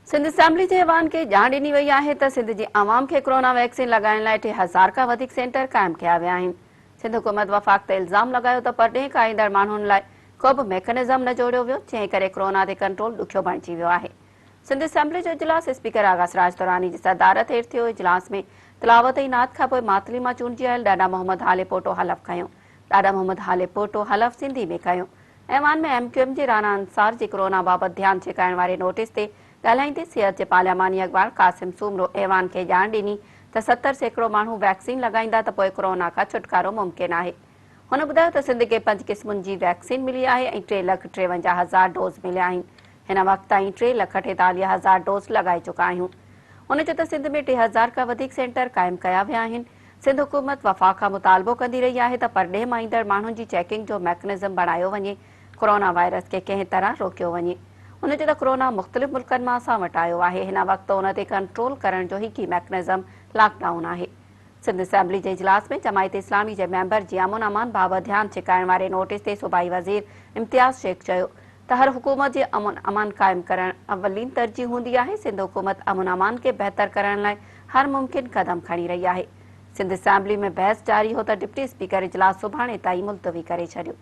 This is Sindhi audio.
سنڌ اسيمبلي جي ايوان کي ڄاڻ ڏني وئي آهي ته سنڌ جي عوام کي ڪرونا ويڪسين لڳائڻ لاء 3000 کان وڌيڪ سينٽر قائم ڪيا ويا آهن. سنڌ حڪومت وفاق تي الزام لڳايو ته پرڏيهه کان ايندڙ ماڻهن لاء ڪو به ميڪنزم نه جوڙيو ويو، جنهن ڪري ڪرونا تي ڪنٽرول ڏکيو بڻجي ويو آهي. سنڌ اسيمبلي جو اجلاس اسپيڪر آغا سراج دراني جي صدارت هيٺ ٿيو. اجلاس ۾ تلاوت ۽ نعت کانپوء ماتلي مان چونڊجي آيل ڏاڏا محمد هاليپوٽو حلف کنيو. ڏاڏا محمد هاليپوٽو حلف سنڌي ۾ کنيو. ايوان ۾ ايم ڪيو ايم جي رانا انصار جي ڪرونا بابت ڌيان ڇڪائڻ واري نوٽيس تي ڳالهائيندي صحت جي پارلياماني اڳواڻ قاسم سومرو ايوان کي ڄاڻ ڏني ته 70% ماڻهو ويڪسين لڳائيندا ته پوء ڪرونا کان ڇوٽڪارو ممڪن آهي. هن ٻڌايو ته سنڌ کي پنج قسمن جي ويڪسين ملي آهي ۽ ٽي لک 53 هزار ڊوز مليا آهن. هن وقت تائين ٽي لک 48 هزار ڊوز لڳائي چڪا آهيون. هن چيو ته سنڌ ۾ 3000 کان وڌيڪ سينٽر قائم ڪيا ويا آهن. سنڌ حڪومت وفاق کان مطالبو ڪندي رهي آهي ته پرڏيهه مان ايندڙ ماڻهن جي چيڪنگ جو ميڪنزم بڻايو وڃي، ڪرونا وائرس کي ڪنهن طرح روڪيو وڃي. هن چيو ته ڪرونا مختلف ملڪن مان اسان وٽ آيو آهي، هن وقت ان تي ڪنٽرول ڪرڻ جو هڪ ئي ميڪنزم لاڪ ڊائون آهي. سنڌ اسيمبلي جي اجلاس ۾ جماعت اسلامي جي ميمبر جي امن امان بابت ڌيان ڇڪائڻ واري نوٽيس تي صوبائي وزير امتياز شيخ چيو ته هر حڪومت جي امن امان قائم ڪرڻ اولين ترجيح هوندي آهي، سنڌ حڪومت امن امان کي بهتر ڪرڻ لاء هر ممڪن قدم کڻي رهي آهي. سنڌ اسيمبلي ۾ بحث جاري هو ته ڊپٽي اسپيڪر اجلاس سڀاڻي تائين ملتوي ڪري ڇڏيو.